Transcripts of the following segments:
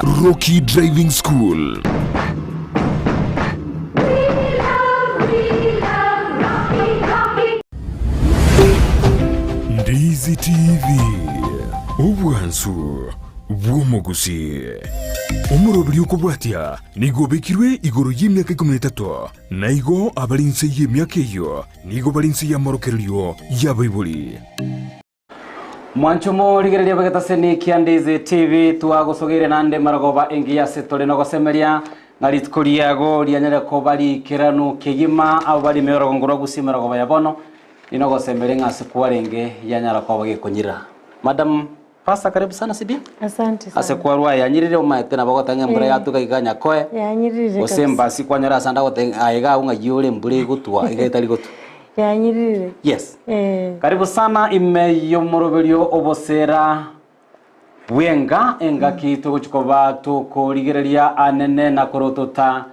Rocky Driving School. Ndizi TV, obwansu bw'omogusii. Omoroberi okobwatia nigo obekirwe igoro y'emiaka ikomi na etato, na igo abare inse y'emiaka eyio nigo bare inse y'amorokererio y'abaibori. Mwanche omorigereria bw'egetaseni kia Ndizi TV twagosogeire nande marogoba engiya ase tore nogosemeria ng'a rituko riago rianyare koba riikeranu kegima abo bari ime y'orogongo rwa Gusii marogoba ya bono ninogosemeria ng'a ase kwarenge yanyara koba gekonyirira. Madam Pastor karibu sana Sibia. Asante Ase sana. kwarwa yanyirire omaete nabo ogoteba ng'a embura Eh. yatuka iga nyakoe Yanyirire gose kabisa. embasi kwanyora ase ande agoteba ng'a aye iga agwo ng'ai ore embura egotwa iga etari gotwa. Yanyirire. Yes. Eh. Karibu sana ime y'omoroberio obosera bw'enga engaki togochi koba tokorigereria anene na korotota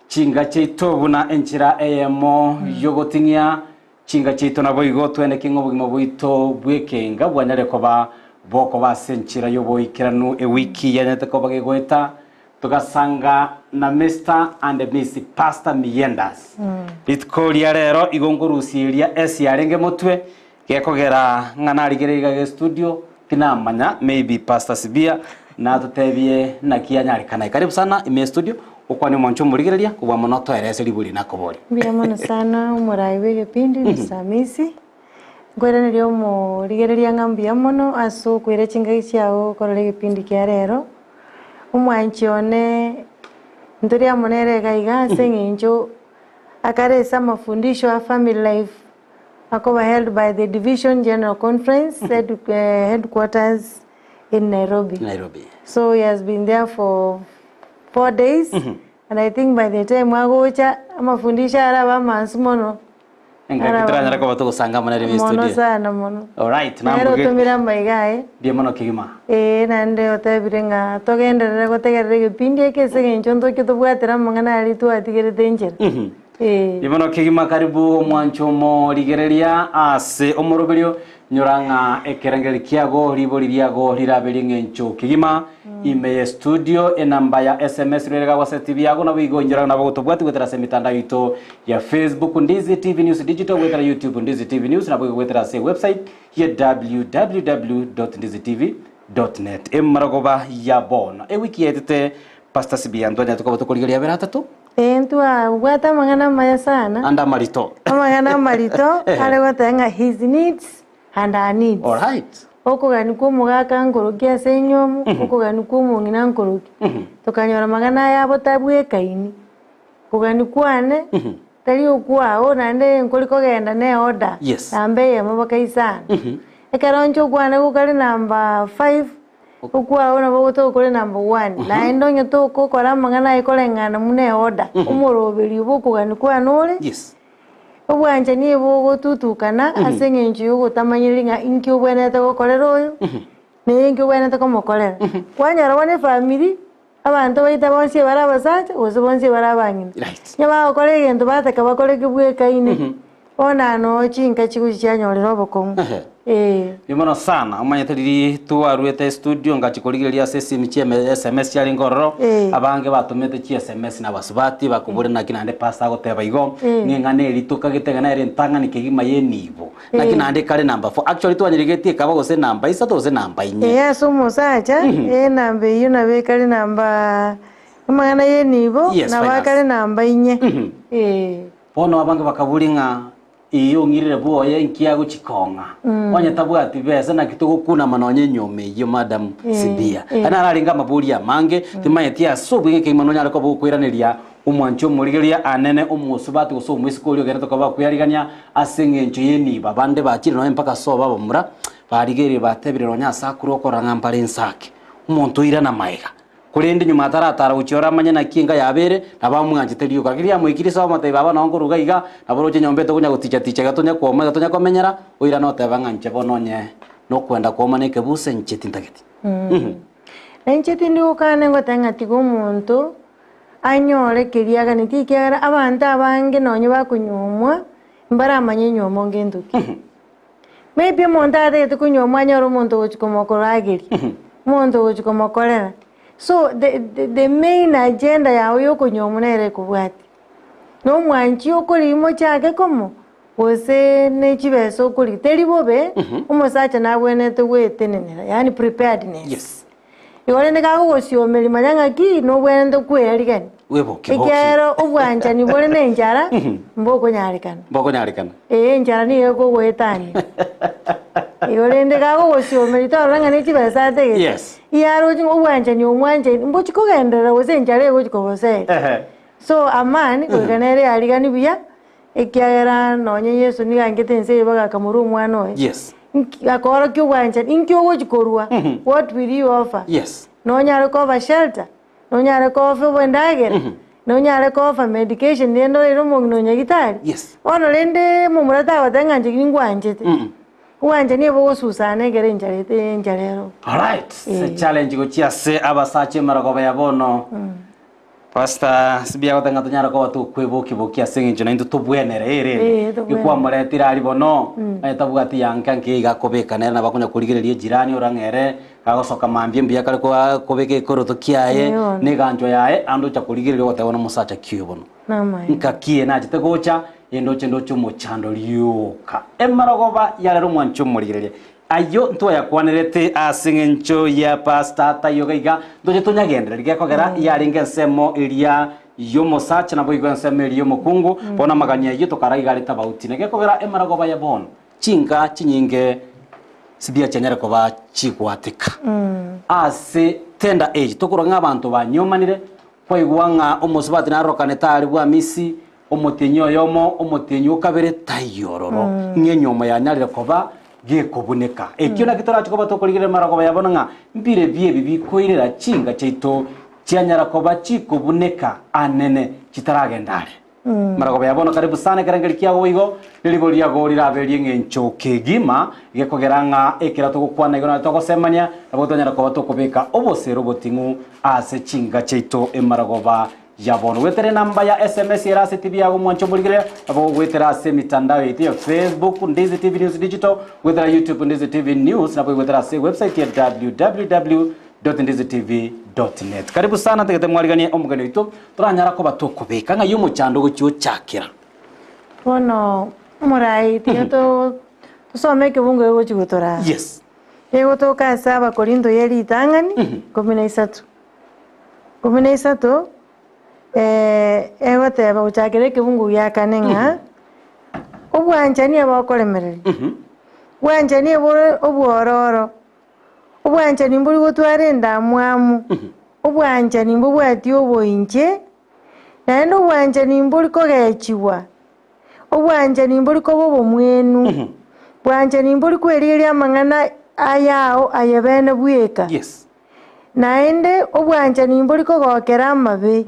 chinga chiaito buna enchera eyemo y'ogoting'ia chinga chiaito naboigo tweneke ng'a obogima bwaito bw'ekenga bwanyare koba bokoba ase enchera y'oboikeranu ewiki yanyarete koba gegoeta Togasanga na Mister and Miss Pastor Miyendas. Rituko ria rero igo nkorusia eria S yarenge motwe, gekogera ng'a narigereria iga gestudio, tinamanya, maybe Pastor Sibia natotebie naki yanyarekana. Karibu sana ime estudio, okwane omwancho omorigereria, kobua mono toerese ribori nakoboria. Mbuya mono sana omorai bw'egepindi Mister Hamisi, nkoiraneria omorigereria ng'a mbuya mono ase okoira chingaki chiago korora egepindi kia rero. Omwanchi one ntori amo nere iga iga ase eng'encho akare ase amafundisho a family life akoba held by the Division General Conference head, eh, headquarters in Nairobi. Nairobi. So he has been there for 4 days and I think by the time agocha amafundisho arabe amansu mono. Engaki toranyare koba togosanga amo nere ime Mono studio. sana mono. Alright, Nere nambuge. otomire amaiga aye. Mbuya mono kegima. Ee, naende otebire ng'a togenderere gotegerera egepindi eke ase eng'encho ntoche tobwatera amang'ana aria twatigerete enchera. Ee. Mbuya mono kegima karibu omwancho omorigereria ase omoroberio Nyora ng'a ekerengererio kiago ribori riago rirabe ri'eng'encho kegima. Ime ye studio, enamba ya sms rwere gagose TV yago naboigo inyora nabo gotobwati goetera ase emitandao yaito ya Facebook Ndizi TV News Digital goetera YouTube Ndizi TV News naboigo goetera ase ewebsite ya www.ndizitv.net. Emarogoba ya bono. Ewiki yaetete Pastor Sibiya ntwanyarete koba tokorigereria abere atato. Ee, ntwabwate amang'ana amaya sana. Ande amarito. Amang'ana amarito are goteba ng'a his needs and our needs. Alright. Okogania kwa omogaka nkorokia ase enyomo, okogania kwa omong'ina nkorokia. Tokanyora amang'ana aya abo tabwekaini. Kogania kwane, tari okwao naende nkori kogenda ne order, namba eyemo mpaka isano. Ekero inche okwane gokare namba five, Okwao nabo ogotoka kore number one, naende onye tokokora amang'ana aye koreng'ana buna eorder, omoroberio bwa okogania kwane ore, Yes. obwanchani ebogotutukana ase eng'encho ya ogotamanyereri ng'a inki obwenerete gokorera oyo, na inki obwenerete komokorera. Kwanyora bono efamiri, abanto baito bonsi ebare abasacha gose bonsi ebare abang'ina, Right. onye bagokora egento bataka bakore kebwekaine, Bono noo chinka chigochia chianyorera obokong'u. Ehe. Ee. Mbuya mono sana, omanyete riria twarwete estudio ngachia korigereria ase esimi chia sms chiarenge ororo, Eh. abange batomete chi sms na abasubati bakoboria naki naende pastor agoteba igo, Eh. ng'a eng'ana eria tokagete ng'a nere entang'ani kegima ya enibo, naki Eh. naende ekare number four. Actually twanyerigetie ekaba gose namba isato gose namba inye. Ee ase omosacha, enamba eyio nabo ekare namba amang'ana ya enibo, Yes, nabo finance. akare namba inye. Ee. Bono abange bakaboria ng'a, Ee, ong'irire bwoye, inki agochia kong'a? Onye tabwati besa, naki togokunama nonya enyoma eyio, Madam Sibia? Aya naro arenge amaborio amange, timanyeti ase obweng'e kegima nonyare koba okoiraneria omwanchi omorigereria anene omosubati gose omoiseke oria ogenderete koba akweyarigania ase eng'encho y'enibo. Abande bachire nonya mpaka sobo abamura, barigereire batebire nonya ase akure okorora ng'a mbare inse ake. Omonto oirana magega. Korende nyuma ataratara gochia ore amanye naki enka yabeire, nabo amwanchete rioka. Lakini riamoikirie ase omotebi, Baba, nao nkoruga iga, nabo oroche enyomba etokonya goticha-ticha iga tonya kwoma iga tonya komenyera, oirane oteba ng'a inche bono onye nokwenda kwoma na ekebuse, inche tintageti. Na inche tindi gokana ngoteba ng'a tiga omonto anyore keria aganetie ekiagera abanto abange nonye bakonyuomwa, mbaramanye enyuomo ngento ki. Maybe omonto atagete konyuomwa anyore omonto ogochia komokorageria, omonto ogochia komokorera. So the the the main agenda yago ya okonyuomwa nere ekobwatia. Na omwanchi okorigia mochake komo, gose ne chibesa okorigia, teri bobe, omosacha nabwenerete goetenenera yaani preparedness. Yes. Igo rende kagogosiomeria manya ng'aki nobwenerete kwearigania. Weboki boki. Ekiagera obwanchani bore na enchara, mbokonyarekana. Mbokonyarekana. Ee, enchara nigo ekogoetania. Igo rende kagogosiomeria torora ng'a ne chibesa atagete, Yes. iyaroche ng'a obwanchani omwanchaine, mbochi kogenderera gose enchara egochi kogoseria. Ehe. So a man goika nere arigani buya, ekiagera nonye Yeso nigo aangete ense eye bagakamorua omwana oye. Yes. Nki akaorokia obwanchani, inki ogochi korua? What will you offer? Yes. Nonyare koba shelter? Nonyare koba endagera? Nonyare koba medication rende oraire omong'ina o nyagitari? Yes. Bono rende momura tagoteba ng'a inche ningwanchete. Obwanchani nigo bogosusana ekero enchara ete enchara ero. Alright. Se challenge gochia ase abasacha emarogoba ya bono. Pastor Sibia agoteba ng'a tonyare koba tokwebokia-bokia ase eng'encho naintwe tobwenere eh rende. Eh, tobwenere. Gekwamoretire aria bono, onye tabwati yanka nke iga akobeka nere nabo akonya korigereria ejirani orang'ere, gagosoka mambia mbuya kare koa kobeka ekoroto kiaye, Eh, bono. na eganchwa yaye, ande ocha korigereria ogoteba bono omosacha ki oyo bono. Namaene. Nkakie nachete gocha, endoche ndoche omochando rioka. Emarogoba yarero omwanchi omorigereria. Ayio ntwayakwanerete ase engencho ya Pastor taiyo iga iga, ntoche tonyagendereri gekogera yarenge ensemo eria y'omosacha naboigo ensemo eria y'omokungu, bono amagani ayio tokara iga are tabauti. Na gekogera emaragoba ya bono, chinka chinyinge sibia chianyare koba chigwateka. Ase tender age tokorora ng'a abanto banyomanire, kwaigwa ng'a omosubati narokanete are bw'amisi, Omotienyi oyomo, omotienyi o kabere, taiyo ororo, ng'a enyomo yanyarire koba gekobuneka. Ekio nakio torache koba tokorigereria marogoba ya bono ng'a mbirebi ebi bikoirera chinga chiaito chianyara koba chikobuneka anene chitaragenda are. Marogoba ya bono karibu sana ekerengerio kiago boigo neribori riago rirabe ri'eng'encho kegima gekogera ng'a ekero togokwana igo nario togosemania nabo tonyara koba tokobeka obosera oboting'u ase chinga chiaito emarogoba Ya bono goetera enamba ya sms ere ase TV yago mwanche omorigereria, nabo goetera ase emitandao yaito ya Facebook Ndizi TV News Digital, goetera YouTube Ndizi TV News, nabo goetera ase website ya www.ndizitv.net. Karibu sana ntagete mwariganie omogeni oito toranyara koba tokobeka ng'ai omochando ogochia ochakera. Bono omorai tiga to tosome ekebungo egochi gotoraa. Yes. Egotoka ase Abakorinto ye ritang'ani 13. 13, egoteba gochakera ekebungo gia kane ng'a, obwanchani ebokoremereria, obwanchani ebore obwororo, obwanchani mbori gotwara endamwamu, obwanchani mbobwati oboinche, naende obwanchani mbori kogechigwa, obwanchani mbori koba obomwenu, bwanchani mbori kwerigeria amang'ana ayao aye bene bweka. Yes. Naende obwanchani mbori kogokera amabe.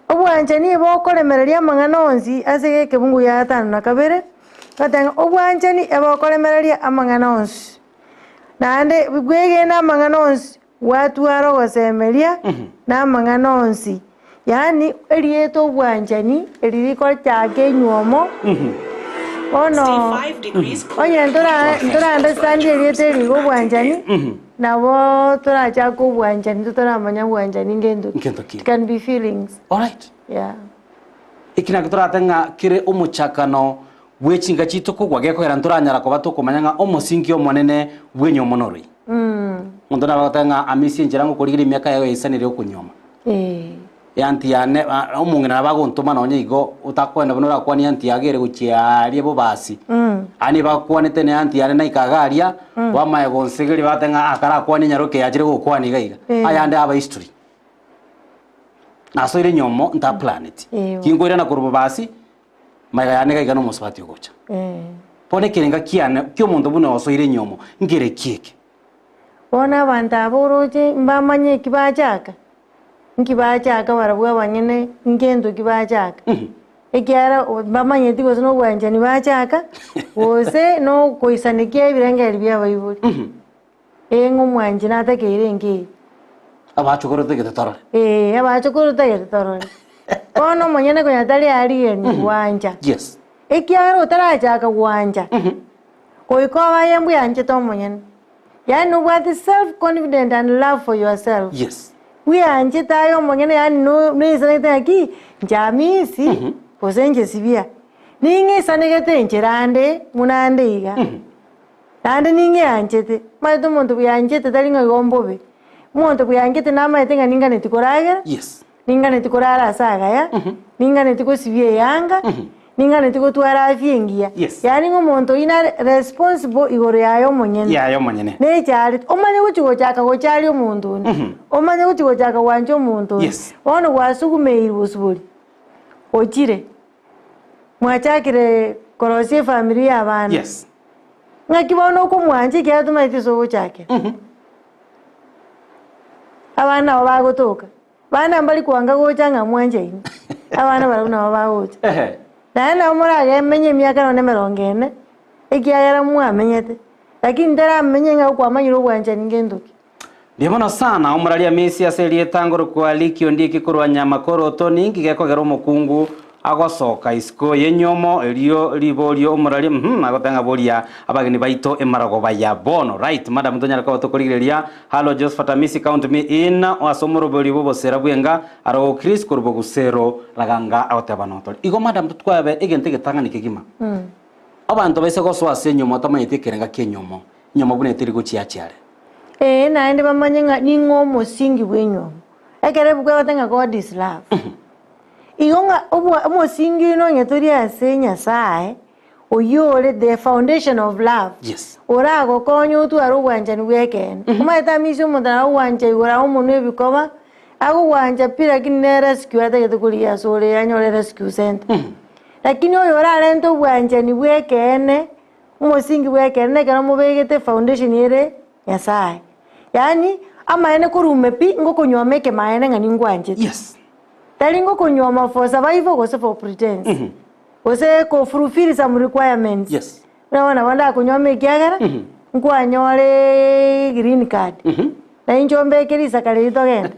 Obwanchani ebokoremereria amang'ana onsi ase ekebungu gia gatano na kabere, ogoteba ng'a obwanchani ebokoremereria amang'ana onsi. Naende bwegene amang'ana onsi, gwatwara ogosemeria na amang'ana onsi. Yaani erieta obwanchani eri rigochaka enywomo, bono onye ntora ntora understand erieta eri iga obwanchani, nabo torachake obwanchani totaramanya bwanchani ngento ki. Ngento ki. It can be feelings, Alright. yeah. Eki nakio torate ng'a kere omochakano bwe chinka chiaito kogwa gekogera ntoranyara koba tokomanya ng'a omosingi omonene bw'enywomo noroi. Omonto nabo agoteba ng'a amisia enchera ngokorigereria emiaka yago yaisanire okonyuoma. Eanti yane, omong'ina nabo agontoma nonye igo, otakoenda buna orakwanie eanti yago ere gochia aaria bobasi. Aye nigo bakwanete na eanti yane naika iga aria, bamanye gonsegeria bagoteba ng'a ah karakwanie nyaroke yachire gokwana iga iga. Ayande aba history. Nasoire nyomo ntaplaneti. Kinkoirana korwa bobasi, magega yane iga iga na omosubati ogocha. Bono ekerenga kiane kia omonto buna osoire enyomo, nkere ki eke? Bono abanto aba oroche mbamanye eki bachaka, nki bachaka barabwo abanyene ngento ki bachaka, ekiagera mbamanyeti gose na obwanchani bachaka, gose na okoisanekia ebirengererio bia abaibori. Ee ng'a omwanchi natakeire enka eye. Abachokoro totagete torore. Ee, abachokoro totagete torore. Bono omonyene konya tari arigeni gwancha. Yes. Ekiagera otarachaka gwancha, goika obe aye mbweanchete omonyene. Yaani nobwate self confident and love for yourself. Yes. Bweanchete aye omonyene yaani no noisanegete ng'aki, inche Hamisi, gose inche Sibia, ning'isanegete enchera ande buna ande iga, naende ning'eanchete, omanyete omonto bweanchete tari ng'a igo mbobe, omonto bweanchete namanyete ng'a ninganeti koragera, Yes. Ninganeti korara ase agaya, ninganeti gosibia eyanga, ninganeti gotwara afya engiya. Yes. Yaani ng'a omonto oyio nare responsible igoro yaye omonyene. Yaye omonyene. Nechaarete, omanye gochia gochaka gocharia omonto onde, omanye gochia gochaka gwancha omonto onde. Yes. Bono gwasugumeirwe bosibori, ochire, mwachakire korosia efamiri ya abana. Yes. Ng'aki bono okomwancha ekiagera tomaeti ase ogochakera. Abana nabo bagotoka. Bana mbari kwanga gocha ng'a mwanchaine, abana barabwo nabo bagocha. Ehe. Naende nabo moragemenye emiaka nonye emerongo ene, ekiagera mwamenyete, lakini ntaramenye ng'a okwamanyire obwanchani ngento ki. Mbuya mono sana omoraria Messi ase erieta ngorokwa Liki Ondieki korwa Nyamakoroto ninki gekogera omokungu agosoka isiko y'enyomo erio riborio omoraria uhum agoteba ng'a boria abageni baito emaragoba ya bono right madam tonyare koba tokorigereria Hallo Josephat Amisi count me in ase omoroberi bw'obosera bw'enga arogo Chris korwa bogusero raganga agoteba notore igo madam totwabe egento egetang'ani kegima abanto baise gosoa ase enyomo batamanyeti ekerenga ki'enyomo enyomo buna eteri gochia are. Ee, naende bamanye ng'a ning'o omosingi bw'enyomo. Ekero ebuku egoteba ng'a God is love. Igo ng'a obwa omosingi oyio nonye tori ase Nyasaye, oyio ore the foundation of love, Yes. oragokonye otware obwanchani bwa ekeene. Omanyete amisia omonto nabo agwancha igoro aye omonwe ebikoba, agogwancha pi lakini ne rescue atagete korigia ase ore anyore rescue center. Lakini oyo orarente obwanchani bwa ekeene, omosingi bwa ekeene na ekero mobegete foundation ere Nyasaye. Yaani, amaene korwa ime pi, ngokonyuoma ekemaene ng'a ningwanchete. Yes. Tari ngokonyuoma for survival gose for pretence. Gose ko fulfill some requirements. Yes. Buna bono nabo ndakonyuome ekiagera, nkwanyore green card. Na inche ombeke risaka riria togende.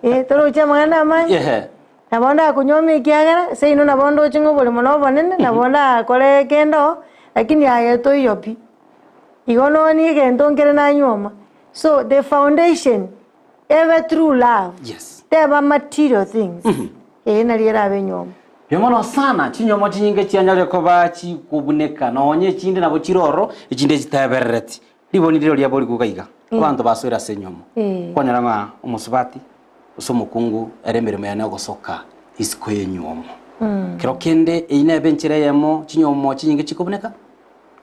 Eh, toroche amang'ana amange. Ehe. Nabo ndakonyuome ekiagera, seino nabo ndoche ng'a oboremo na obonene, nabo ndakore kende oo, lakini aye toiyo pi. Igo nonye egento nkere nanyuoma. So the foundation, ebe true love, Yes. teba material things, eye nario erabe enyuomo. Mbuya mono sana, chinyuomo chinyinge chianyarire koba chikobuneka, nonye echinde nabo chire ororo, echinde chiteberereti. Riboni rire riabo riguga iga, abanto basoire ase enyuomo, kwanyora ng'a omosubati gose omokungu ere emeremo yane ogosoka isiko y'enyuomo. Kero kende eyio nebe enchera eyemo chinyuomo chinyinge chikobuneka,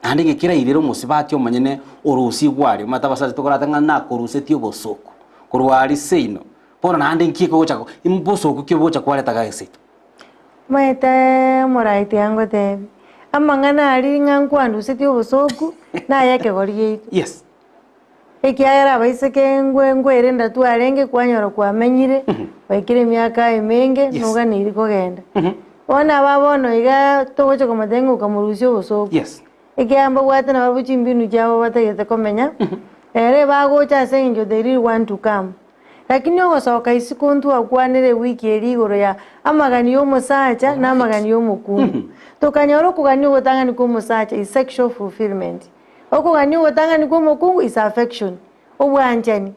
Naende ng'a kerairere omosubati omonyene orusigwe aria, omanyete abasacha tokorate ng'a nakorusetie obosoku korwa aria seino, bono naende nki ekogocha ko mbosoku ki obogocha kwareta iga seito? Omanyete omorai tiga ngotebi, amang'ana aria ng'a nkwandusetie obosoku, naye ekegori giaito. Yes. Ekiagera abaiseke ngwe nkwerenda twarenge kwanyora kwamenyire, gwaikire emiaka emenge, Yes. noganeiri kogenda. Bono aba bono iga togocha komotebia ng'a okamorusia obosooku. Yes. Ekiagera mbabwate nabarabwo chimbinu chiabo batagete komenya, ere bagocha ase eng'encho they really want to come. Lakini ogosoka isiko ntwakwanire ewiki eria igoro ya amagani ya omosacha na amagani ya omokungu. Tokanyora okogania ogotang'ani kwa omosacha is sexual fulfillment. Okogania ogotang'ani kw'omokungu is affection, obwanchani.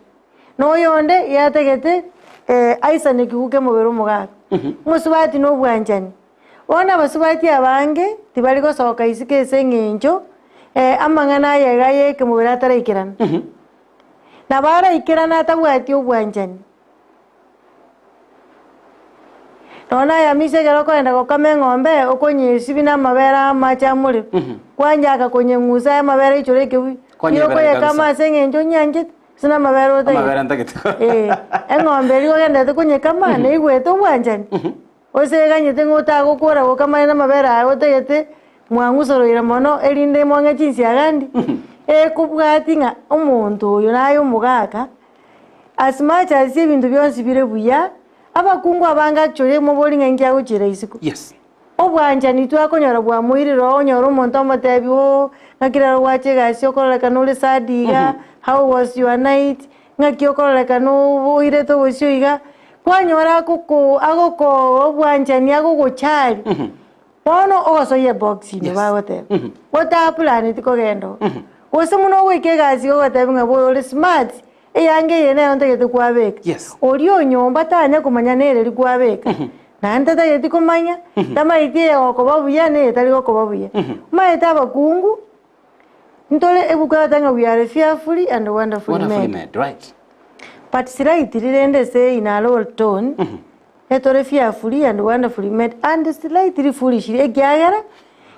Na oyonde yatagete aisane ekigwa ki'omobere omogaka. Omosubati na obwanchani. Bono abasubati abange tibari gosoka isiko ase eng'encho amang'ana aya iga ya ekemobere ataraikerana. Nabo araikerane atabwati obwanchani. Nonya naye Hamisi ekero okoenda gokama eng'ombe, okonyesibia na amabere amache amorero, kwanchaka konyeng'usa aya amabere aichore ekebuyu, nigo Kwanyeberera okoyekama kabisa. ase eng'encho onyanchete, gose na amabere otagete. Amabere ntagete. Eh, eng'ombe eria ogenderete konyekama, neigwete obwanchani, gose eganyete ng'a otagokora gokama na amabere aya otagete, mwang'usoroire mono erinde mwang'e chinsiagandi, ekobwati ng'a omonto oyo naye omogaka. As much as ebinto bionsi bire buya, abakungu abange actually mobori ng'a inki agochiera isiko. Yes. Obwanchani twakonyora bwamoirire oo onyore omonto omotebi oo, ng'aki rero gwacha egasi okororekana ore sad iga, how was your night, ng'aki okororekana oirete obosio iga, kwanyora agoko agokoo obwanchani agogochari. Bono ogosoyia ebox ime Yes. bagoteba, otaplaneti kogenda oo, gose buna ogoika egasi ogotebia ng'a boyo ore smart. Eyanga eye nero ntagete kwabeka. Yes. Oria o nyomba tanya komanya nereri kwabeka. Naende tatageti komanya, tamaeti eyegokoba buya na eyetari gokoba buya. Omanyete abakungu, ntore ebuku egoteba ng'a we are fearfully and wonderfully Wonderfully made. made, right. But slightly rende ase in a low tone, etore fearfully and wonderfully made and slightly foolishly ekiagera,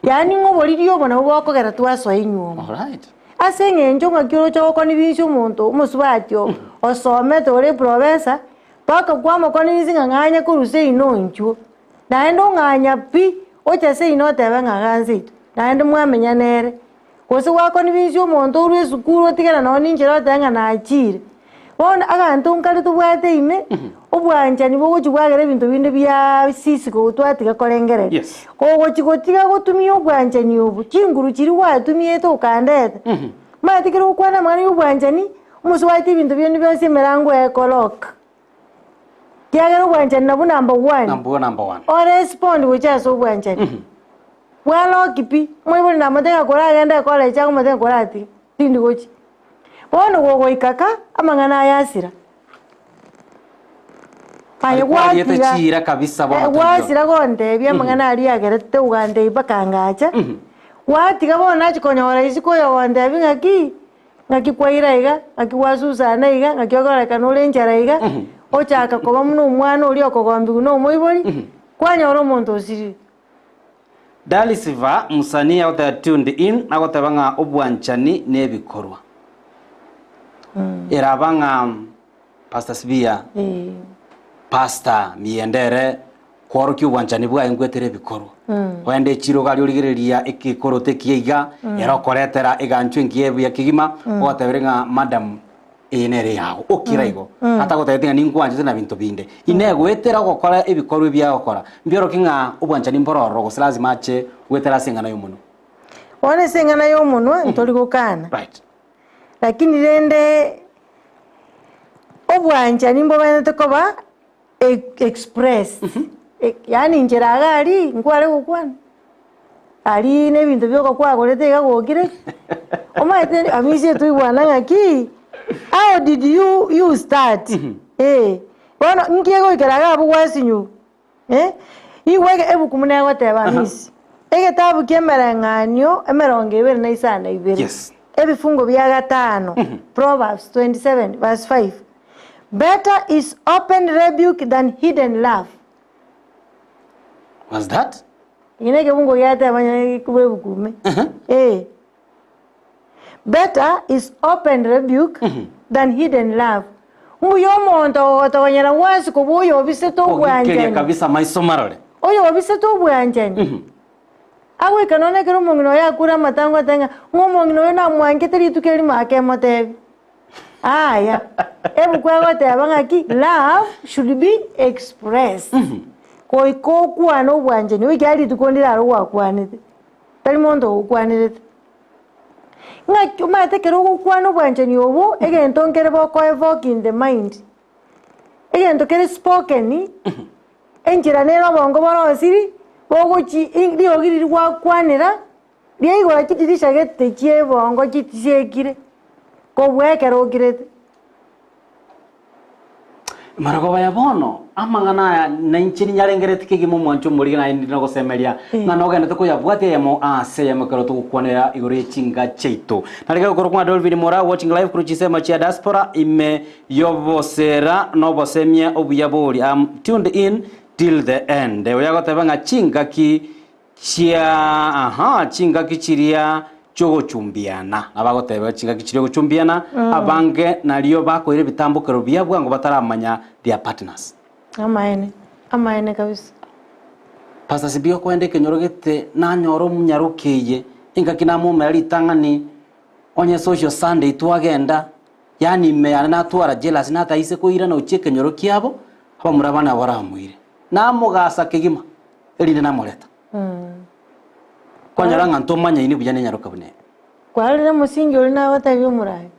yaani ng'a oboriri obo nabwo bokogera twasoa enywomo. Alright. Ase eng'encho ng'aki oroche gokonibinsia omonto omosubati oo osomete ore eprofessor, mpaka kwamokonibinsia ng'a ng'anya korwa seino inchuo, naende ong'anya pi, ocha seino otebe ng'a iga nseito, naende mwamenya nere. Gose gwakonibinsia omonto orwe esukuru otigare nonye na inchera otebe ng'a nachire. Bono abanto nkare tobwate ime, obwanchani bogochia bwagera ebinto binde biaa sisi twatiga korengereria. Yes. Ogochia gotiga gotumia obwanchani obwo, chinguru chiria gwatumiete okandeta, omanyete ekero ogokwana amang'ana ya obwanchani, omosubati ebinto binde bionsi emerango ekoroka. Ekiagera obwanchani nabwo number one. Nabwo number one. Orespond gochia ase obwanchani. Bwaroki pi, omoibori namotebia ng'a koragende ecollege akomotebia ng'a koratiga, tindi gochia. Bono gogoika ka, amang'ana aya asira. Aye Aria kwariete gwatiga, chiira kabisa bono eh, taiyo. gwasira gontebia amang'ana aria agerete ogantebia mpaka ngacha, gwatiga bono nachia konyora isiko oyo ogontebia ng'aki, ng'aki kwaira iga, ng'aki gwasusana iga, ng'aki okorekana ore enchara iga, ochaka koba buna omwana oria okogombiwa na omoibori, kwanyora omonto osirire. Dalisiva msanii agoteba tuned in agoteba ng'a obwanchani nebikorwa. Eraba ng'a Pastor Sibiya, Pastor Miyende ere kworokia obwanchani bwaye nkwetera ebikorwa. Ogende echiro iga aria origereria ekekoroto ekiya iga, ere okoretera eganchwa engiya ebuya kegima, ogotebere ng'a madam Eye nere yago, okira igo, atagotebeti ng'a ninkwanchete na binto binde. Inee, goetera ogokora ebikorwa ebi agokora, mbiorokie ng'a obwanchani mboro ororo, gose lazima ache goetera ase eng'ana y'omonwa? Bono ase eng'ana y'omonwa ntori gokana, Right. lakini rende obwanchani mbobenerete koba express, yaani inchera iga aria nkware gokwana, aria na ebinto bioka kwagorete iga gwokire, omanyete amisie toigwana ng'aki, how did you you start eh, bono nki egoikera iga abwo gwasinywa eh, igo ege ebuku buna egoteba Amisi, egetabu kia emereng'anio emerongo ebere na isano na ibere, Yes. ebifungo bia gatano, Proverbs 27 verse 5. Better is open rebuke than hidden love. Was that? Eki nekebungo giateba onye korwa ebuku ime. Eh. Better is open rebuke than hidden love. Mbuya omonto ogotogonyera gwansi kobua oyo obisete Ogikeria obwanchani. kabisa maiso marore. Oyo obisete obwanchani. Agoika nonya ekero omong'ina oye akure amatango atebe ng'a ng'a omong'ina oyo namwangete rituko erimo akemotebia. Aya, ebuku egoteba ng'aki, love should be expressed. Goika okwane obwanchani, goika rituko ndire aro gwakwanete, tari monto ogokwanerete. Ng'aki omanyete ekero ogokwana obwanchani obwo, egento nkere boko evoke in the mind, egento kere spoken, enchera nere obongo borosiri, bogochi riogi riria gwakwanera. Riaigora chidirisha gete chi'ebongo chisiekire, kobua ekero okirete. Marogoba ya bono, amang'ana aya nainche ninyarengeretie kegima omwancho omorige naye ndire nogosemeria, ng'a nogenderete koyabwatia eyemo ase eyemo ekero togokwanera igoro ye chinga chiaito. Narenge gokorokwa ng'a Dolvin Moraa watching live korwa chinsemo chia diaspora ime y'obosera nobosemia obuya bori. Am tuned in till the end. Oyo agoteba ng'a chingaki Chia, aha, chingaki chiria chi'ogochumbiana. Nabagoteba chingaki chiria ogochumbiana, abange nario bakoira ebitambokero bia bwango bataramanya their partners. Amaene, amaene kabisa. Pastor Sibiyo okoenda ekenyoro gete nanyora omonyaroke eye, engaki namoumera ritang'ani onye social Sunday twagenda, yaani ime yane natwara jealous nataise koirana gochia ekenyoro kiabo, abamura bane nabo baramoire. Namogasa kegima. Erinde namoreta. Kwanyora ng'a ntomanyaini buya nenyaroka buna eye. Kwarorire omosingi oria nagotebia omoraai,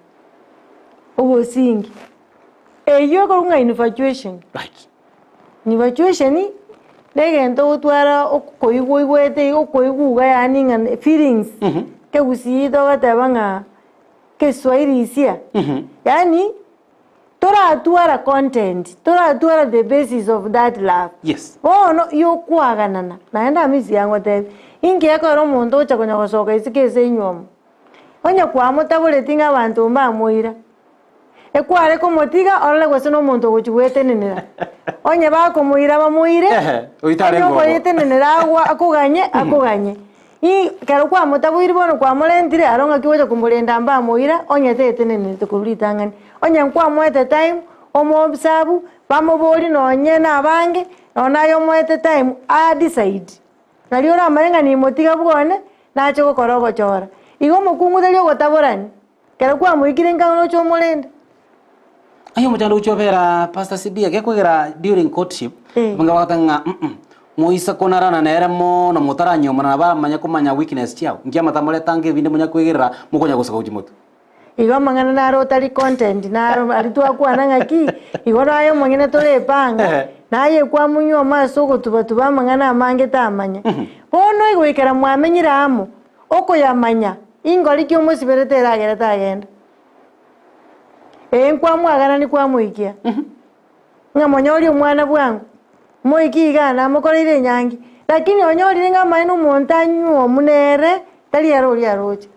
obosingi, eywo ekorokwa ng'a infatuation. Right. Infatuation, na egento ogotwara okoigwa oigwete iga okoigwa iga yaani ng'a feelings, ekegusii togoteba ng'a keswahili hisia, yaani. Toratwara content, toratwara the basis of that love. Yes. Bono yokwaganana, naende Hamisi yangotebia, inki ekero omonto ocha konya gosoka isiko ase enywomo, onye kwamotaboreti ng'a abanto mbamoira, ekware komotiga orore gose na omonto ogochi gwetenenera. Onye bakomoira bamoire, Ehe, oyio tarenge onye obo. okoyetenenera agwo akoganye akoganye. I ekero kwamotaboiri bono kwamorentire aro ng'aki ogocha komorenda mbamoira onye tetenenerete korwa ritang'ani. Onye nkwamoete time, omoobserve, bamoborie nonye na abange, nonye naye omoete time, a decide. Nario oramanye ng'a nimotiga bwane, nache gokora ogochora. Igo omokungu tari ogotaborani, ekero kwamoikire nka oroche omorende. Aye omochando gochia obera Pastor Sibiya gekwegera during courtship, Eh. abange bagoteba ng'a mm moisa konarana nere mono motaranyomana nabo aramanye komanya weakness chiao, inki amatamoretanga ebinde monya kwegerera mokonya gosoka gochia motwe. Igo amang'ana naro otari content naro aria twakwana ng'aki, igo naye omonyene torepanga, naye kwamonywa amo ase ogotuba-tuba amang'ana amange tamanya. Bono egoikera mwamenyire amo, okoyamanya, ingori ki omosiberete eragere tagenda. Ee nkwamwaganani kwamoikia, ng'a monyorie omwana bwango, moikie igaa namokoreire enyangi, lakini onyorire ng'a amaene omonto anywomu nere, tari ere oria aroche.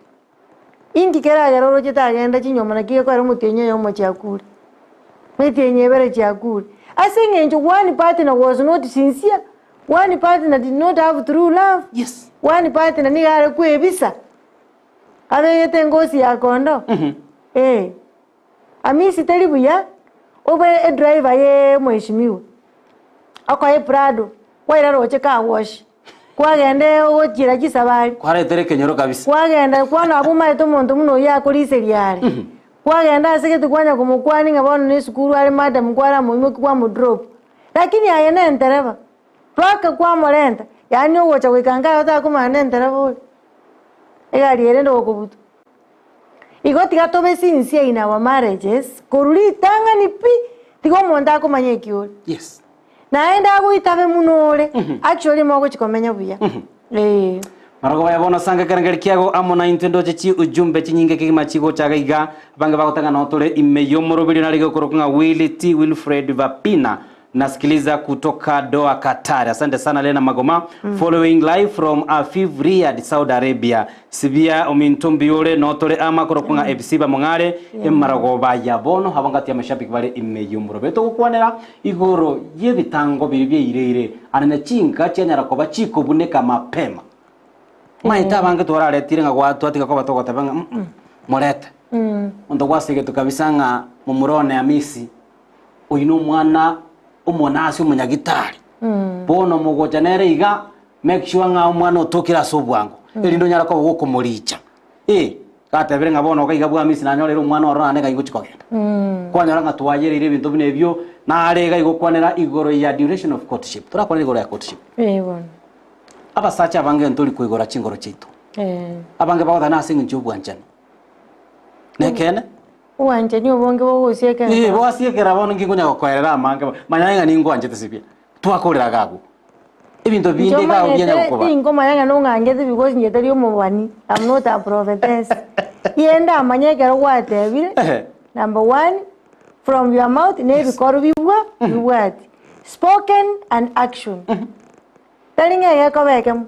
Inki keragere oroche tagenda chinyomba naki gekoera omotienyi oyomo chiakure, emetienyi ebere chiakure. Ase eng'encho one partner was not sincere, one partner did not have true love, Yes. one partner nigo are kwebisa, abegete engosi ya kondoo, eh. Amisi teri buya obe edriver ye mheshimiwa, okoe eprado, kwaira roche car wash. Kwagenda ogochiera chisabari. Kwaretera ekenyoro kabisa. Kwagenda kwano abwo omanyete omonto buna oyio akoriseria are. Kwagenda ase gete kwanya komokwania ng'a bono na esukuru are madam kwaramoimokia kwamodrop. Lakini aye na entereba, mpaka kwamorenta, yaani ogocha goika nka aye otakomanya na entereba ore. Egari ere ndogokobutwa. Igo tiga tobe sincere in our marriages, korwa ritang'ani pi, tiga omonto akomanye eki ore. Yes. Naende agoitabe buna ore, actually mogochia komenya buya. Eeh. Marogo aya bono sange ekerengeri kiago amo naintwe ndoche chi ujumbe chinyinge kegima chigocha iga iga abange bagotanga noo tore ime y'omoroberio nare gekorokwa ng'a Willy T Wilfred Vapina nasikiliza kutoka Doha Qatar asante sana Lena Magoma following live from Afif Riyadh Saudi Arabia Sibia ominto mbuya ore noo tore ama korokwa ng'a FC Bamong'are emarogoba ya bono abo ngati amashabiki bare ime y'omoroberio togokwanera Igoro y'ebitango biria biaireire, ane ne chinka chianyara koba chikobuneka mapema. Omanyete abange twararetire ng'a gwa twatiga koba togoteba ng'a mm morete. Monto gwasegetwe kabisa ng'a momura one Hamisi, oyio na omwana omonasi omonyagitari. Bono mogocha nere iga, make sure ng'a omwana otokire ase obwango, erinde onyare koba gokomoricha. Eh, gatebire ng'a bono iga iga bw'Hamisi nanyorire omwana oro naende ng'ai ngochia kogenda. Kwanyora ng'a twayereire ebinto buna ebio, nare iga igokwanera igoro ya duration of courtship. Torakwanera igoro ya courtship. Eh bono. Abasacha abange ntori koigora chingoro chiaito. Eh. Abange bagoteba nase eng'encho ya obwanchani. Nekeene? Obwanchani obonge bogosiekera. Eh, bogosiekera bono inki nkonya gokoerera amange bo, manya ng'a ningwanchete sibia. Twakorera iga agwo. Ebinto binde iga agwo bianya Inche gokoba. Tinkomanya ng'a nong'angete because inche tari omobani, I'm not a prophetess. Iye ndamanye ekero gwatebire, Ehe. number one, from your mouth na ebikoru bibwa bibwati. Spoken and action. Tari ng'a egekoba ekemo,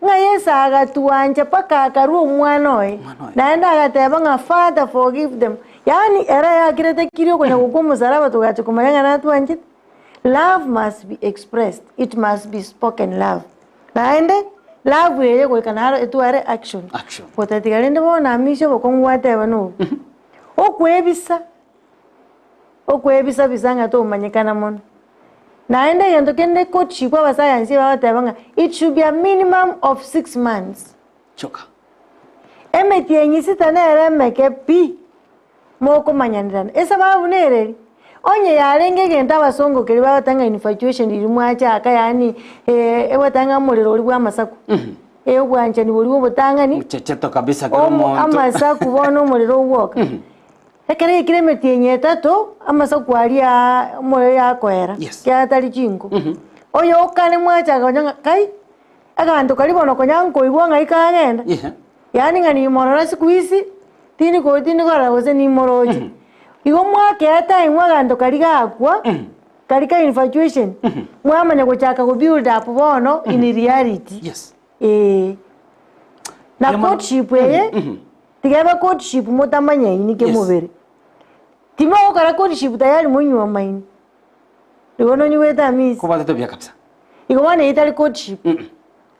ng'a Yeso agatwancha mpaka akarua omwana oye, Omwana oye. naende agateba ng'a Father forgive them, yaani ere yakirete kiri okonya gokwa omosaraba togacha komanya ng'a natwanchete. Love must be expressed, it must be spoken love. Naende, love eye goika naro etware action. Action. Gotatiga rende bono amishe obokong'u gwateba nobo. Okwebisa, okwebisa bisa ng'a tomanyekana mono. Naende egento kende courtship abasayansi bagoteba ng'a it should be a minimum of 6 months. Choka. Emetienyi sita nere emeke pi, mokomanyanirana. Esababu nere eri, onye yarenge egento abasongo keria bagoteba ng'a infatuation riria mwachaka yaani egoteba ng'a omorero oria bwa amasaku, obwanchani boria bwa obotang'ani, Mchecheto kabisa kera omo omonto. amasaku bono omorero ogwoka. Ekero yaikire emetienyi etato, amasaku aria omorero yakoera, Yes. ekiagera tari chinko. Oyo okane mwachaka konya ng'a kai, Aganto karia bono konya nkoigwa ng'ai kagenda, Ehe. yaani ng'a nimorora siku hizi, tindi ko tindi korora gose nimoroche. Igo mwakea time aganto karia gakwa, karia ka infatuation, mwamanya gochaka go build up bono in reality. Yes. Eeh. Na Yamana- courtship eye, tiga ebe courtship motamanyaini Yes. kemobere. Timogokora courtship tayari monywomaine. Igo nonyigwete Hamisi? Kobwatete buya kabisa. Igo bono eye tari courtship.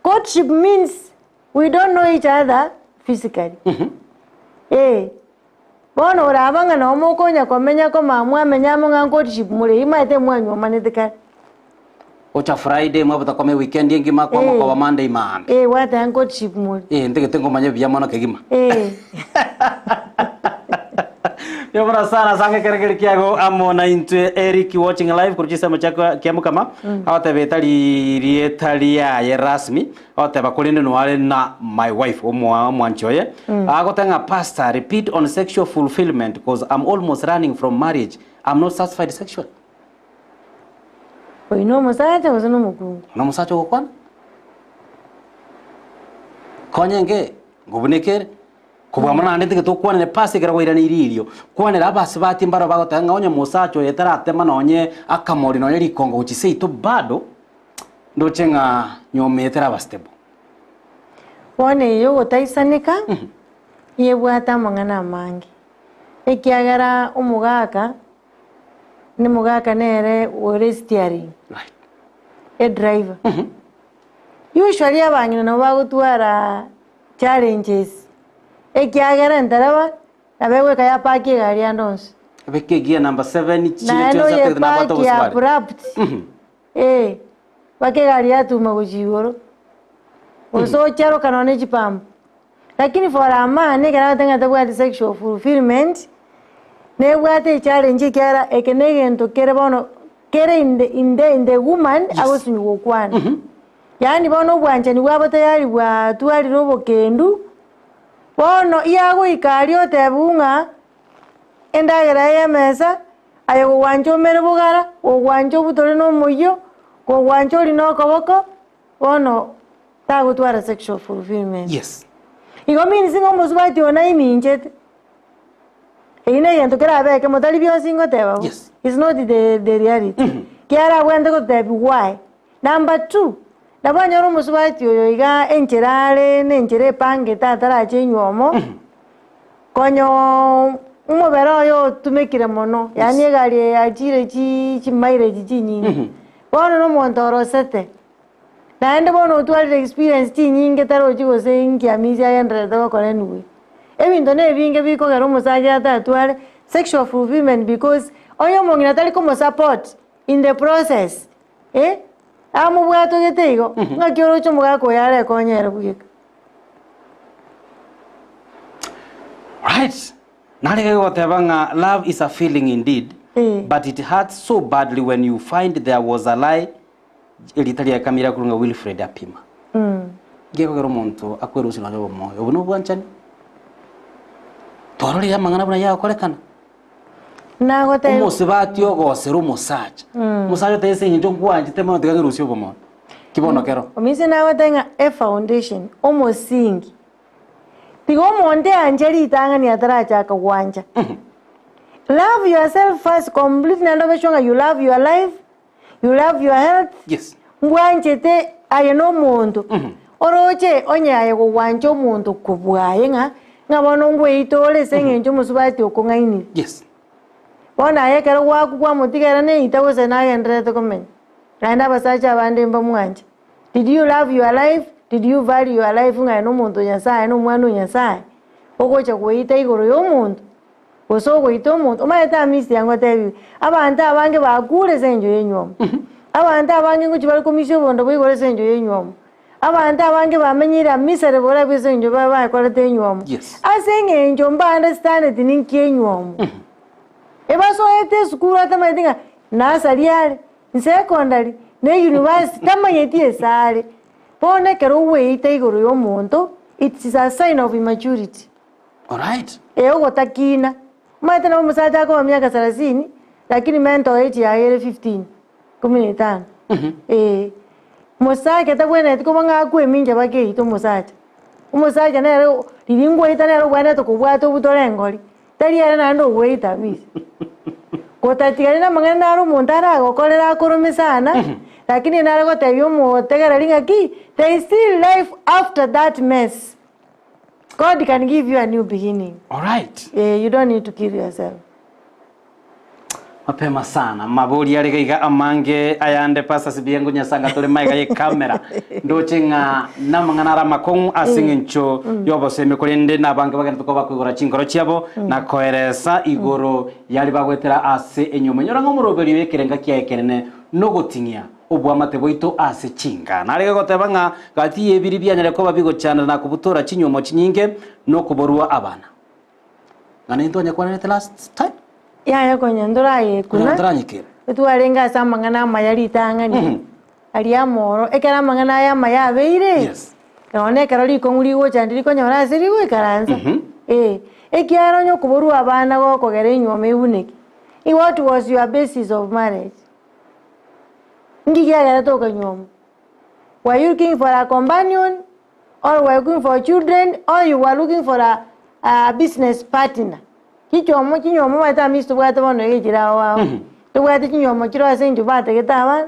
Courtship means we don't know each other physically. Eh. Bono oraba ng'a nabo mokonya komenya koma mwamenya amo ng'a courtship more eyio maete mwanywomanete kare. Gocha Friday mwabota kome weekend engima kwama Eh. koba Monday maambia. Eh, gwateba courtship more. Eh, ntagete ngomanye buya mono kegima. Eh. Yobora sana ase ekeregeri kiago amo na intwe Eric watching live korwa chisemo chia kia mukama agoteba etari rieta riaye rasmi agoteba korende noare na my wife omwa omwanchi oye agoteba ng'a pastor repeat on sexual fulfillment cause I'm almost running from marriage I'm not satisfied sexually. Oyio nomosacha gose nomokungu? Nomosacha ogokwana konya enke ngobunekere Kobua mono naende tiga tokwanere pasi ekero kwairaneire erio. Kwanera abasubati mbaro bagoteba ng'a onye omosacha oye taratema nonye akamori nonye rikongo gochia seito bado ndoche ng'a nyomba eye teraba stable. Bono eye ogotaisaneka yebwate amang'ana amange, ekiagera omogaka, nemogaka nere ore steering, Right. edriver. Usually abang'ina nabo bagotwara challenges, ekiagera entereba nabo egoika yapakia egari ande onsi. Beka egear number 7 chire Naende chionsi atagete nabwate oyepakia obosibare. abrupt, eh, mpaka egari yatuma gochia igoro, gose ocharoka nonye na echipampu. Lakini for a man ekero agote ng'a tabwati sexual fulfillment, nebwate echallenge ekiagera eke na egento kere bono kere in the in the in the woman agosinywa gokwana. Yaani bono obwanchani bwabo tayari bwatwarire obokendu, bono yagoika aria otebiwu ng'a endagera eye emesa, aye gogwancha omere bogara, gogwancha obutore na omoyio, gogwancha orie na okoboko, bono tagotwara sexual fulfillment. Yes. Igo means ng'a omosubati oyo naiminchete, Eyio negento kerabe ekemo tari bionsi ngoteba bo. Yes. It's not the, the reality. Kiara abwenerete gotebi why. Number two, nabo anyore omosubati oyo iga enchera are na enchera epangete atarache enywomo, konya omobere oye otumekire mono, yaani egari eye yachire chi chimileage chinyinge. Bono na omonto orosete, Naende bono otwarire experience chinyinge tarochi gose inki Hamisi agendererete gokora anyway. Ebinto na ebinge bikogera omosacha atatware sexual fulfillment because onye omong'ina tari komosupport in the process eh, amobwatogete igo, ng'aki oroche omogaka oyo arekonye ere bweka. Right. Narege goteba ng'a love is a feeling indeed, Eh. but it hurts so badly when you find there was a lie Erieta riaye kamira korwa ng'a Wilfred Apima. Gekogera omonto akwerusia nonya obomoyo. Obo nobwanchani. Twarorire amang'ana buna yagokorekana. Nagotebia Omosubati ogosera omosacha. Omosacha oteba ase eng'encho nkwanchete mono tiga ngerusie obomoyo. Ki bono kero? Ominse nagotebia ng'a efoundation, omosingi. Tiga omonto eanche ritang'ani atarachaka gwancha. Love yourself first completely naende obe sure ng'a you love your life, You love your health, Yes. mbwanchete aye na omonto, oroche onye aye gogwancha omonto kobua aye ng'a ng'a bono ngweite ore ase eng'encho omosubati okong'ainire. Yes. Bono aye ekero gwakwa kwamotiga ere neita gose nagendererete komenya. Naende abasacha abande mbamwanche. Did you love your life? Did you value your life ng'a aye na omonto o Nyasaye na omwana o Nyasaye, ogocha gweita igoro ya omonto? Gose ogoita omonto, omanyete Hamisi yangotebirie, abanto abange bakure ase engencho y'enywomo. Abanto abange ngochia bare komisia obondo bwa igoro ase engencho y'enywomo. Abanto abange bamenyire aa miserable life ase engencho ba bakorete enywomo. Yes. Ase eng'encho mba understandeti ninki enywomo. Ebasoete esukuru atamanyeti ng'a nursery are, nsecondary, na university, tamanyeti ase are. Bono ekero ogoeita igoro ya omonto, it is a sign of immaturity. Alright. Ee ogotakina. Omanyete nabo omosacha akoba miaka sarasini, lakini mental age yaye ere 15, kumi na etano. Ee. Mosacha tabwenereti koba ng'a akwe emincha mpaka eite omosacha. Omosacha nere riria ngwaita nere obwenerete kobwata obutore engori. Tari ere naende ogoita kabisa. Gotatigani na amang'ana naro omonto aragokorere akorome sana, lakini nare gotebia omotegereri ng'aki, there is still life after that mess. God can give you a new beginning. Alright. Eh, you don't need to kill yourself. Mapema sana mabori are gaiga amange ayande Pastor Sibiengo Nyasanga tore maega ye camera ndoche ng'a namang'ana are amakong'u ase eng'encho y'obosemi korende nabange bagenderete koba bakoigora chinkoro chiabo na koeresa igoro yari bagoetera ase enyomba. Inyora ng'a omoroberio y'ekerenga kiaye ekenene nogoting'ia oboamate bwaito ase chinga. Narenge goteba ng'a gati y'ebiri bianyare koba bigochandana na kobutora chinyuomo chinyinge nokoborua abana. Ng'a nintwe onye kwananete last time? Yaya konya Konya ntorayekuna, ntoranyekera. etwarenge ase amang'ana amaya ritang'ani, aria amoro, ekero amang'ana aya amaya abeire, Yes. nonya ekero rikong'u rigocha ndirikonyora ase rigoikaransa, eh. Ekiagera onye okoborwa abana gokogera enywomo ebuneke, what was your basis of marriage? Nki kiagerete okanyuomwa? Were you looking for a companion or were you looking for children or you were looking for a, a business partner? Chichomo chinyuomo omanyete amiss tobwate bono iga echire ao ao. Tobwate chinyuomo chire ase eng'encho batagete abana,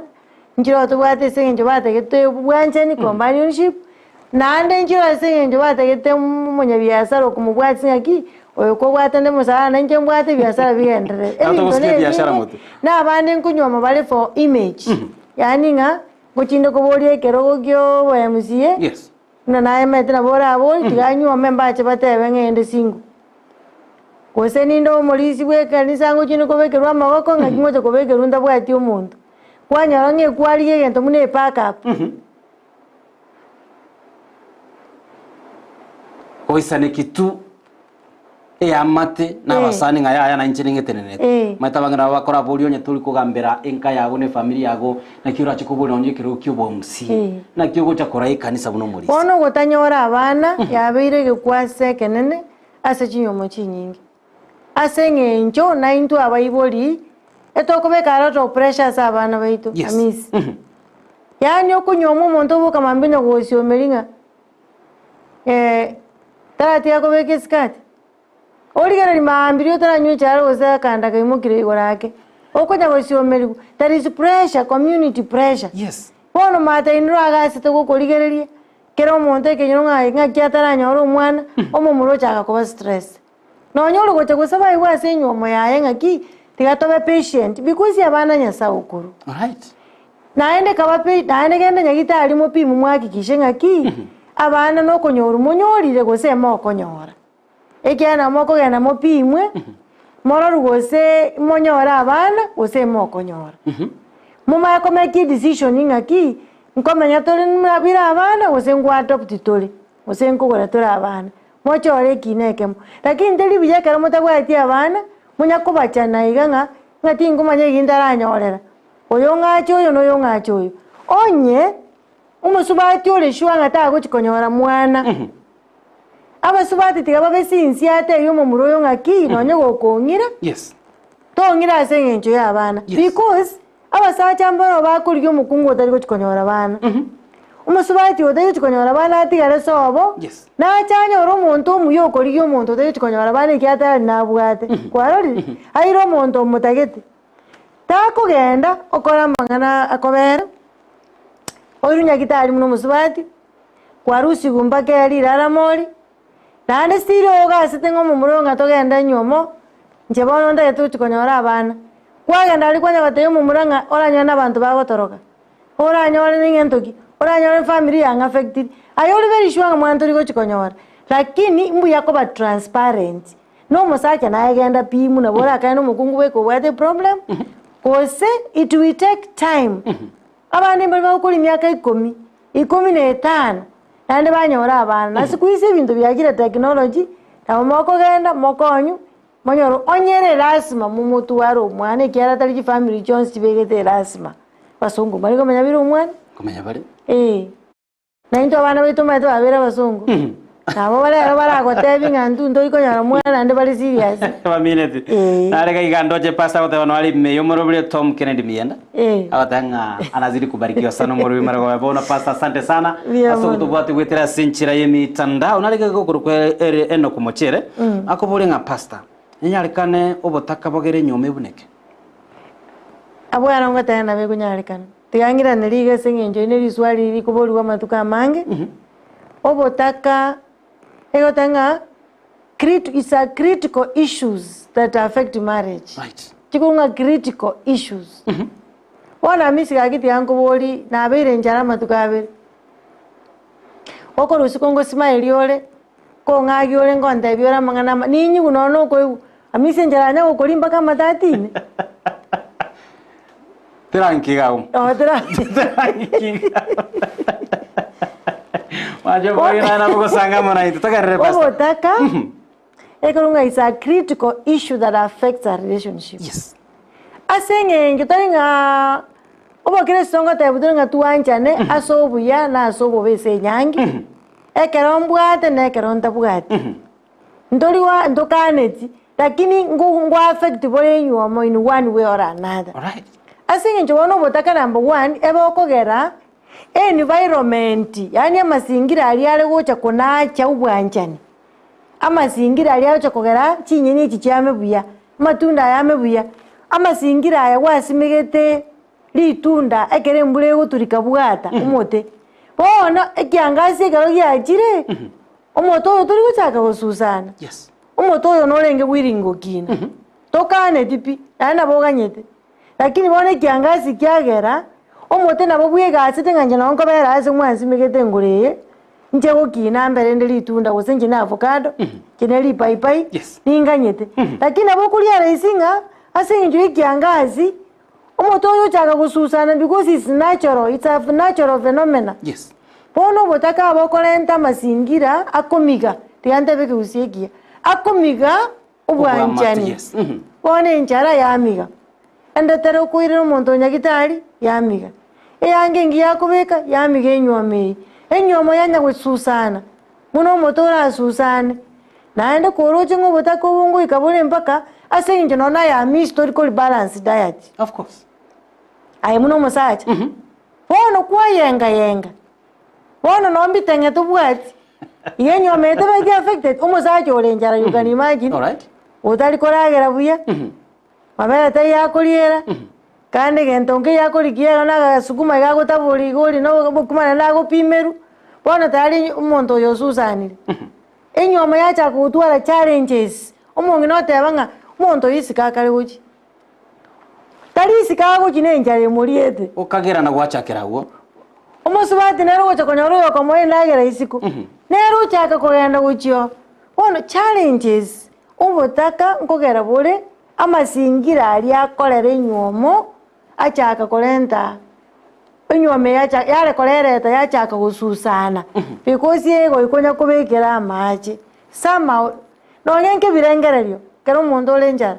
nchire tobwate ase eng'encho batagete obwanchani companionship, naende nchire ase eng'encho batagete omonyabiasara okomobwatia ng'aki, oyo kobwate nde omosara na inche mbwate ebiasara bigenderere. Nabo Ebinto togosikia na ebiashara ebinge, motwe. na abande nkonyuoma bare for image, yaani ng'a ngochinde koboria ekerogo kia obo MCA, Yes. buna naemete nabo orabori tiga anyuome mbache batebe ng'a ende single. Gose ninde omorisia bwa ekanisa ngochinde kobekerwa amaboko ng'aki ngocha kobekerwa ntabwati omonto. Kwanyora ng'a ekwarigia egento buna ebackup. Goisaneki tu eamate na abasani ng'a yaya nainche ning'etenenete. Omanyete abange nabo bakoraboria onye tori kogambera enka yago na efamiri yago naki orache koboria nonye ekerogo kia obomc naki ogocha koraa ekanisa buna omorisia. Bono ogotanyora abana yabeire egekwase ekenene ase chinyomba chinyinge. Ase eng'encho naintwe abaibori etokobeka a lot of pressure ase abana baito Yes. Amisi. Yaani okonyuoma omonto oboka mambia onye gosiomeria ng'a taratiga kobeka esikati, origereria maambia riria otaranywa echara gose akanda kaimokire igoro ake, okonya gosiomerigwa, there is pressure, community pressure. Yes. Bono matainirwe agasete gokorigereria, kera omonto ekenyoro ng'a ng'aki ataranyore omwana, omomura ochaka koba stress. Nonya ore gocha gosaba aigwe ase enywomo yaye ng'aki, tiga tobe patient because abana Nyasaye okorwa. Alright. Naende kaba pa naende genda nyagitari mopimwe mwahakikishe ng'aki, abana nokonyorwa monyorire gose mokonyora. Ekiagera nabo mokogenda mopimwe, mororwe gose monyore abana gose mokonyora. Momanye komake edecision ng'aki, nkomenya tore bire abana gose nkoadopt tore, gose nkogora tore abana. Mochore ekiina ekemo. Lakini teri buya ekero motabwati abana, monya kobachana iga ng'a, ng'a tinkomanya eki ntaranyorera, oyo ng'ache oyo na oyo ng'ache oyo. Onye, omosubati ore sure ng'a tagochi konyora mwana, abasubati tiga babe sincere atebie omomura oyo ng'aki, nonye gokong'ira, Yes. tong'ira ase eng'encho ya abana. Yes. Because, Abasacha mbarabwo bakorigia omokungu otari gochia konyora bana. Omosubati otari gochia konyora bana atigare sobo, Yes. nache anyore omonto omuya okorigia omonto otari gochia konyora bana ekiagera tayari nabwate. Kwarorire? Aire omonto omotagete. Takogenda okore amang'ana akobera, oirwe nyagitari buna omosubati, kwarusigwe mpaka eriraramo ore, Naende still ogasete ng'a omomura oyo ng'a togende nywomo, inche bono ntagete gochia konyora abana. Kwagenda aria kwanya gotebia omomura ng'a oranyore na abanto bagotoroka, oranyore na egento ki, oranyore efamiri yang'affectiri, aye ore very sure ng'a mwana tori gochia konyora. Lakini mbuya koba transparent, na omosacha naye genda pi buna borakane na omokungu bweka obwate eproblem, gose it will take time. Abande mbare bagokora emiaka ikomi, ikomi na etano, naende banyore abana. Na siku hizi ebinto biachire technology, nabo mokogenda mokonywe, monyore onye ere lasima momotware omwana ekiagera tari chifamiri chionsi chibegete elasima. Abasongo mbari komenya bire omwana? Komenya bare. Eh. Na intwe abana baito omanyete babeire abasongo. Nabo bare ero baragotebi ng'a intwe ntori konyora mwana naende bare serious. Bamineti. Eh. Nare gaiga ndoche pastor agoteba noare ime yomorobire Tom Kennedy Mienda. Eh. Agoteba ng'a anazidi kubarikiwa sana omorobi maragoba bono pastor asante sana. Mbuya Ase mono. ogotobwati goetera ase enchera y'emitandao nare gaiga okorokwa ere Enock Mochere. Akobore ng'a pastor. Nenyarekane obotaka bogere enyoma ebuneke. Abwo aro ngoteba nabo ekonyarekana. Tiga ng'irane rigo ase eng'encho eye ne riswali riria rikoborigwa amatuko amange, obotaka egoteba ng'a crit is a critical issues that affect marriage. Right. Chikorwa ng'a critical issues. Bono Hamisi gaki tiga nkoborie, nabeire enchara amatuko abere, okorusia kongosmile ore, kong'agia ore ngontebia ore amang'ana ama ninyigwe nonya na okoigwa, Hamisi enchara yanya gokoria mpaka amato ime. Terankiga agwo. Oo tera Terankiga. Mwanche boria naye nabo gosanga amo naintwe. Togenderere pastor. Obotaka, ekorwa ng'a is a critical issue that affects a relationship. Yes. Ase eng'encho tari ng'a obokristo ngotebwa tore ng'a twanchane ase obuya na ase obobe ase enyangi, ekero mbwate na ekero ntabwati. Ntori gwa ntokaneti, lakini ngo ngwa affect bore enywomo in one way or another. Alright. Ase eng'encho bono obotaka number one, ebe okogera environment yaani amazingira aria are gocha konacha obwanchani, amazingira aria agocha kogera chinyeni echi chiame buya, amatunda aya ame buya, amazingira aya gwasimegete ritunda ekero embura egoturika bwata omote, bono ekiangasi ekero giachire, omote oyo tori gochaka gosusana, Yes. omote oyo norenge bwiringo okina, tokaneti pi, naende nabo oganyete. Lakini bono ekiangasi kiagera, omote nabo bwegasete ng'a inche nabo nkobera ase mwansimegete engoro eye, inche gokina mbere inde ritunda gose inche ne avocado, inche ne ripaipai, Yes. ninganyete. Lakini nabo okoria rahisi ng'a, ase eng'encho ya ekiangasi, omote oyo ochaka gosusana because it's natural, it's a natural phenomena. Yes. Bono obotaka bokorenta amasingira akomiga, tiga ntebe ekegusii ekiya, akomiga obwanchani. Yes. Mhm. Bono enchara yamiga, ende tari okoirera omonto o nyagitari, yamiga. Eyanga engiya akobeka, yamiga enywomo eye. Enywomo yanya gosusana, buna omote orasusane, naende koroche ng'a obotaka obo ngoika bore mpaka, ase eng'encho nonye naye amisi tori kori balance diet. Of course. Aye buna omosacha, bono kwayenga yenga, bono nonye mbiteng'e tobwati, iga enywomo eye tebeti affected, omosacha ore enchara you can imagine, Alright. otari koragera buya, mabere taiyo akoriera, kandi egento nkeiyo akorikia iga na agasukuma iga agotabori iga oria na obokima naende agopimerwa, bono tayari omonto oyo osusanire. Enywomo yachaka gotwara challenges, omong'ina oteba ng'a omonto oyo isiko akare gochia. Tari isiko agochia na enchara emoriete. Okagera na gwachakera agwo. Omosubati nere ogocha konyora oyokomoa endagera isiko, nere ochaka kogenda gochia oo. Bono challenges, obotaka nkogera bore, amasingira aria akorera enywomo, achaka korenta enywomo eye yacha yare korereta yachaka gosusana, because egoikonya kobekera amache, somehow, nonye nkebirengererio, ekero omonto ore enchara.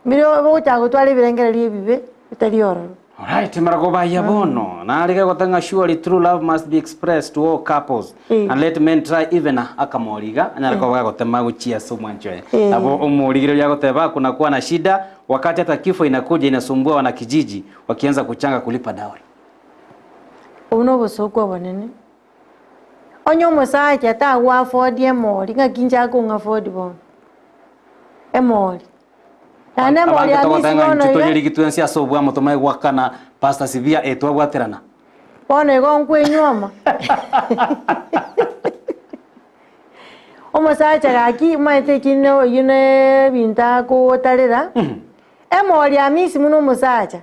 Mbiria ogochaka gotwara ebirengererio ebibe bitari ororo. Alright, maragoba aya bono narige goteba ng'a surely true love must be expressed to all couples Eh. and let men try even akamori iga anyare koba gagotema gochia ase omwanchi oye. Eh. Nabo omorigereria agoteba kuna kuwa na shida wakati hata kifo inakuja inasumbua wanakijiji wakianza kuchanga kulipa dowry. Obwo nobosoku obonene, onye omosacha tago afford emori ng'aki inche akong'a afford bono? Emori. Naende emori Abange ya togoteba misi ng'a bono intwe iga. tonyerigi twensi ase obwamo tomae goakana Pastor Sibia eh twabwaterana. Bono igo nkwenyuoma. Omosacha gaki omanyete ekinde oyio na ebinto akogotarera, emori ya misi buna omosacha,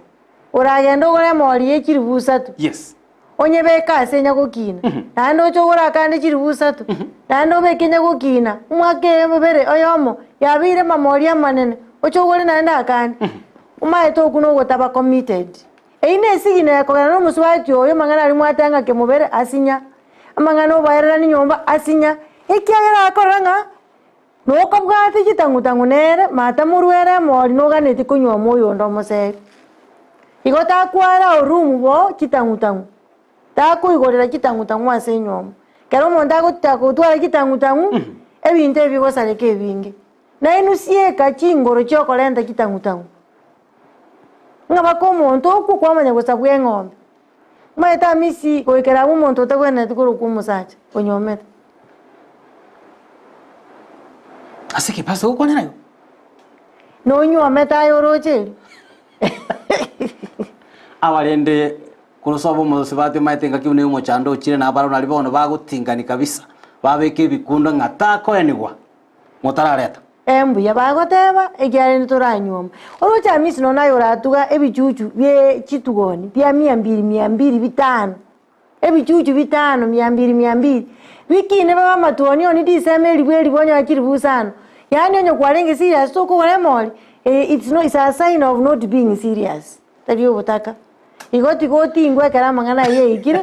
oragende ogore emori ye chilifu isato. Yes. Onyebeke ase nyagokina, naende oche ogore akande chilifu isato, naende obeke nyagokina, omwaka ebere oyomo, yabeire amamori amanene, oche ogore naende akande. Omanyete okwo na ogotaba committed. Eyio na esigina ekogera na omosubati oyo amang'ana aria mwateba ng'a kemobere asinya, amang'ana obaererani nyomba asinya, ekiagera akorora ng'a nokobwate chitang'u tang'u nere, mata morwere emori noganeti konywa oyonde omoseri. Igo takwara orumu bo chitang'u-tang'u, takoigorera chitang'u-tang'u ase enyomba. Ekero omonto agotaka gotwara chitang'u-tang'u, ebinto ebi bigosareka ebinge. Nainwe sieka chingoro chiokorenta chitang'u-tang'u, ng'a baka omonto okwo kwamanya gosabwa eng'ombe. Omanyete amisi goikera abwo omonto otagwenereti korokwa omosacha onyomete. Ase ki pastor ogokwanera igo? Nonywomete aye oroche erio. Abarende korwa sobo omosubati omanyete engaki buna omochando ochire na abarabwo naria bono bagotingani kabisa, babeka ebikundo ng'a takoenigwa motarareta. Ee mbuya bagoteba, ekiagera intwe toranywoma. Oroche Hamisi nonya naye oratuga ebichuchu bie chitugoni bia mia mbiri mia mbiri bitano, ebichuchu bitano mia mbiri mia mbiri, bikine babe amatuoni oni disema eribu eribu onyore chiribu isano. Yaani onye kwarenge serious tokogora emori, it's no it's a sign of not being serious, tari obotaka. Igo tiga otingwe ekero amang'ana ayio aikire,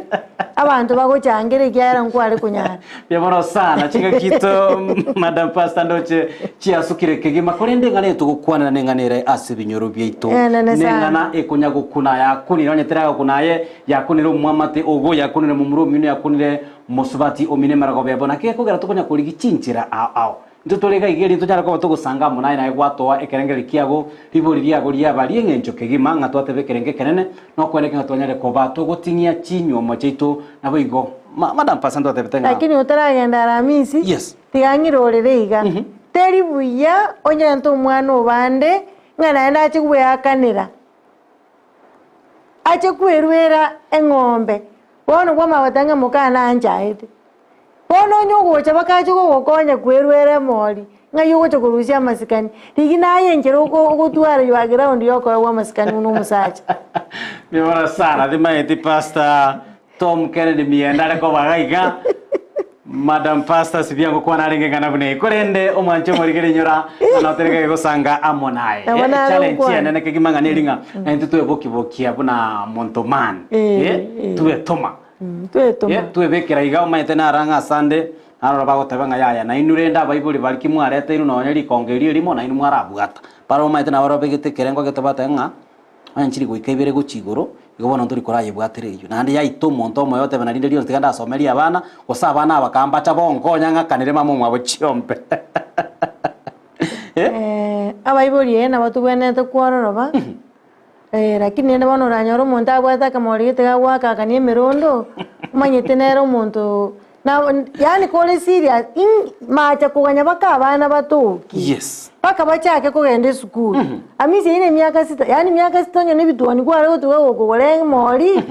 abanto bagochangera ekiagera nkware konyara. Mbuya mono sana chingaki chiaito madam pastor ndoche chiasukire kegima korende eng'ana eye togokwanera neng'ana ere ase ebinyoro biaito Enene sana. neng'ana ekonya gokuna yakunire onye teragokuna aye yakunire omwamate ogo yakunire momura omino yakunire mosubati omino emerogo bebo naki gekogera tokonya korigia chinchera ao ao Intwe tore iga iga erio tonyare koba togosanga amo naye, naye gwatoa ekerengererio kiago, ribori riago riaba ri'eng'encho kegima, ng'a twatebe ekerengo ekenene, nokweneke ng'a twanyare koba togoting'ia chinywomo chiaito naboigo. Ma, Madam Pastor ntwatebete ng'a. Lakini otaragenda Aramisi, Yes. tiga ng'irorere iga, teri buya onyente omwana obande ng'a naende ache gweakanera, ache kweruera eng'ombe, bono bwamagoteba ng'a mokana anchaete. Bono onye ogocha bakache gogokonya kwerwera emori, ng'ai ogocha korusia amasikani? Rigia naye enchera oko ogotwara your ground yokoegwa amasikani buna omosacha. Mibora sana timaeti pastor Tom Kennedy Mienda are koba iga iga Madam Pastor sibia ngokwana arenge ng'ana buna eye korende omwanche omorigeri inyora ng'a notereke gosanga amo naye Nabo Eh, nare challenge gokwana. enene kegima ng'a neri ng'a naintwe twebokibokia buna monto man Eh, eh, eh. twetoma Twetoma. Twebekera iga, omanyete naro ng'a asande naroro bagoteba ng'a yaya, nainwe rende abaibori baria ki mwareteirwe nonya rikongo erio erimo, nainwe mwarabwata. Barabwo omanyete nabo babegete ekerengo gete bateba ng'a onye nchiri goika ibere gochia igoro, igo bono ntori korayebwatera eyio. Naende yaita omonto omoyo otebe na rinde rionsi tiga ndasomerie abana, gose abana aba kambacha bonkonya ng'akanere mama omwabo chiombe. Abaibori ee nabo tobwenerete kwororoba. Lakini rende bono oranyore omonto abwate akamori gete gagoakakania emerondo, omanyete nere omonto na yaani kore serious in macha koganya mpaka abana batoke. Yes. Mpaka bachake kogenda esukuru. Hamisi eywo na emiaka sita, yaani miaka sita onye na ebitwani kware gotuga gokogora emori,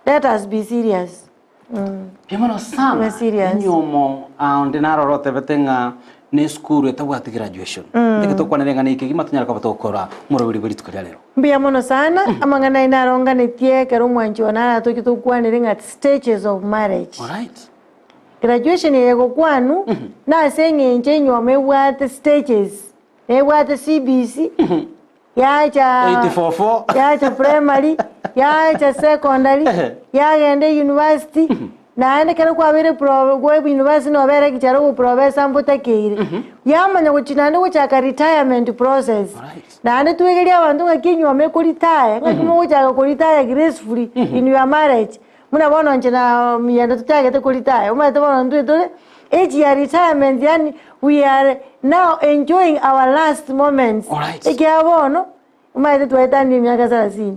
let us be serious. Mbuya mono sana. Be serious. Enyomo onde naroro otebete ng'a ne esukuru etabwati graduation. Nteke tokwanere ng'a neke ekegima tonyare koba togokora omoroberi bwe rituko ria rero. Mbuya mono sana, amang'ana aye naronganetie ekero omwanchi one aratoche tokwanere ng'a stages of marriage. Alright. Graduation eye egokwanwa, nase eng'encho enywomo ebwate stages, nebwate CBC, yacha 844. yacha primary, yacha secondary, yagenda university, naende ekero kwabeire pro gwa university nobe lecturer oboprofessor mbotakeire, yamanya gochi naende gochaka retirement process. Alright. Naende twegerie abanto ng'aki enywomo ekoritaya, ng'aki mogochaka koritaya gracefully in your marriage, buna bono inche na miyanda tochagete koritaya, omanyete bono intwe tore age ya retirement yaani we are now enjoying our last moments. Alright. Ekiagera bono, omanyete twaetanire emiaka sarasini.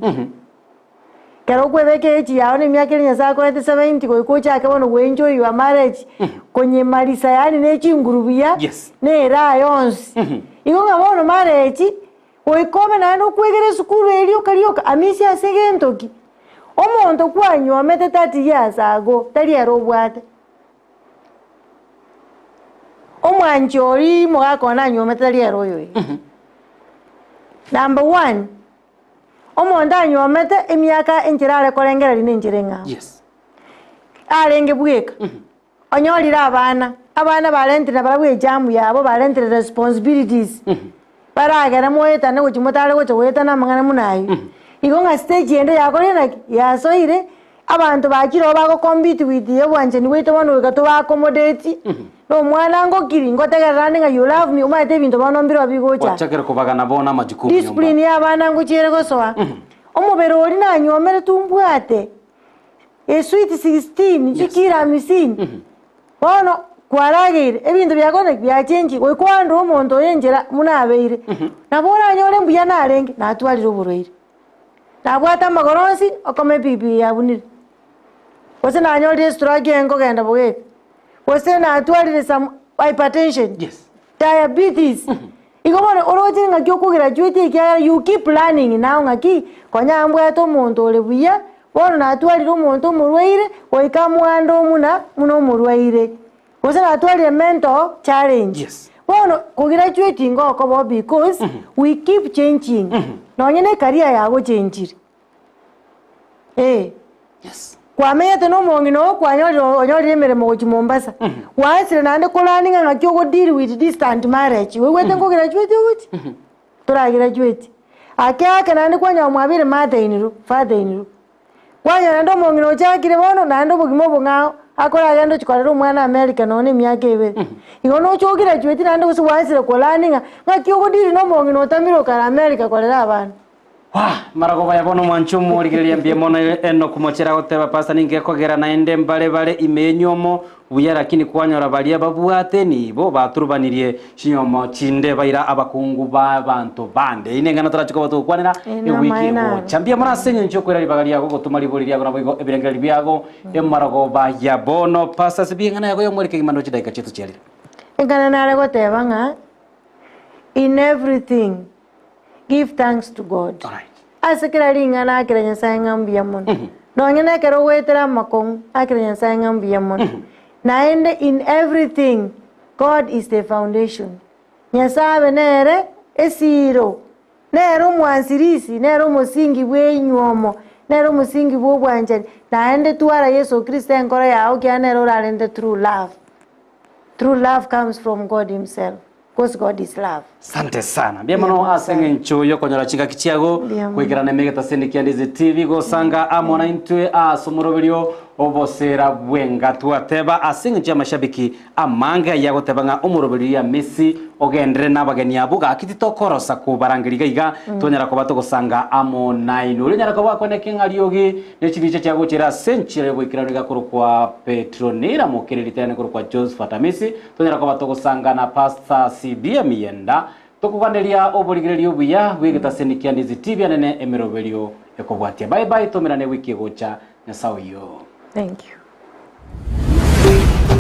Ekero okwebeka age yago na emiaka eria Nyasaye akoete 70 goika ochake bono goenjoy your marriage, konyemarisa yaani ne chinguru buya, Yes. na eraha yonsi. Igo ng'a bono marriage, goika obe naende okwegera esukuru eria rioka rioka, amisia ase egento ki? Omonto kwanywomete 30 years ago, tari ere obwate. Omwanchi oria omogaka one anywomete tari ere oyo oyo. Number one, omonto anywomete emiaka enchera are korengereria na enchera eng'ao. Yes. Arenge bweka, onyorire abana, abana barentire nabarabwo ejamu yabo, barentire responsibilities, baragere moetane gochia motare gocha goetana amang'ana buna aywo. Igo ng'a stage ende yakorire naki? Yasoire, abanto bachire oo bago compete with obwanchani bwaito bono goika toba accommodate, na omwana ngokiri, ngotegerera ande ng'a you love me, omanyete ebinto bono mbirobio bigocha. Ochakire kobagana bono amajukumu nyomba. Discipline ya abana ngochiere gosoa, omobere oria nanywomeretwe mbwate, esweet 16, chikiro hamsini, bono kwarageire, ebinto biago naki biachenchire, goika oandore omonto oyo enchera buna abeire, nabo oranyore mbuya narenge, natwarire oborwaire. Nabwate amagoro onsi, okoma epikipiki yabunire, gose nanyorire estroke eye nkogenda bogeka, gose natwarire some hypertension, Yes. diabetes. Igo bono oroche ng'aki okograduate ekiagera you keep learning now ng'aki, konya mbwate omonto ore buya, bono natwarire omonto omorwaire, goika amoande omuna buna omorwaire. Gose natwarire mental challenge. Yes. Bono kograduate ngokoba oo because we keep changing. Nonye na ecareer yago ochenchire. Eh. Yes. Kwamenyete na omong'ina oo kwanyorire onyorire emeremo gochia Mombasa. Gwaesire naende korani ng'a ng'aki ogo deal with distant marriage. Oigwete nkograduate ogochia? Toragraduate. Ake ake naende kwanyora mwabeire mother in law, father in law. Kwanyora naende omong'ina ochakire bono naende obogima obong'ao, akoragende ochia korera omwana America nonye na emiaka ebere. Igo nocha ograduate naende gose gwaesire korani ng'a ng'aki ogo deal na omong'ina otamire okare America korera abana. Wah! Maragoba ya bono mwanche omorigereria mbuya mono Enock Mochera agoteba Pastor ninki gekogera naende mbare bare ime yenywomo buya lakini kwanyora baria babwate nibo baturubanirie chinyomo chinde baira abakungu ba abanto bande. Eyio neng'ana torache koba togokwanera Eye ewiki namaene aro. egocha. Mbuya mono ase eng'encho yokoira ribaga riago gotoma ribori riago naboigo ebirengererio biago emaragoba ya bono. Pastor ase bie eng'ana yago yomweri kegima ndoche chidaika chiaito chiarire. Eng'ana nare goteba ng'a in everything Give thanks to God. Alright. Ase kera ring'ana akera Nyasae ng'a mbuya mono. Nonye na ekero ogoetera amakong'u, akera Nyasae ng'a mbuya mono. Naende in everything, God is the foundation. Nyasae abe nere esiiro, nere omwansirisi, nere omosingi bw'enywomo, nere omosingi bw'obwanchani, naende twara Yeso Kristo enkoro yao ekiagera nere orarente true love. True love comes from God himself. Cause God is love. Sante sana. Mbuya mono ase eng'encho y'okonyora chingaki chiago Mbuya mono. goikerana emegeta sende kia Ndizi TV gosanga amo naintwe ase omoroberio obosera bw'enga twateba ase eng'encho y'amashabiki amange ayio agoteba ng'a omoroberio ya Messi ogenderere n'abageni abwo gaki titokorosa kobarangeria iga iga tonyara koba togosanga amo nainwe. Oria onyara koba akwaneke ng'a riogi ne chibicha chiagochera ase enchera y'oboikeranu iga korokwa Petronila Mokereri tene korokwa Josephat Amisi Tonyare koba togosanga na Pastor CB Emiyenda, tokoganeria oborigereria obuya bw'egetaseni kia Ndizi TV anene emeroberio ekobwatia. Bye bye tomerane wiki egocha. Nyasae oyio. Thank you.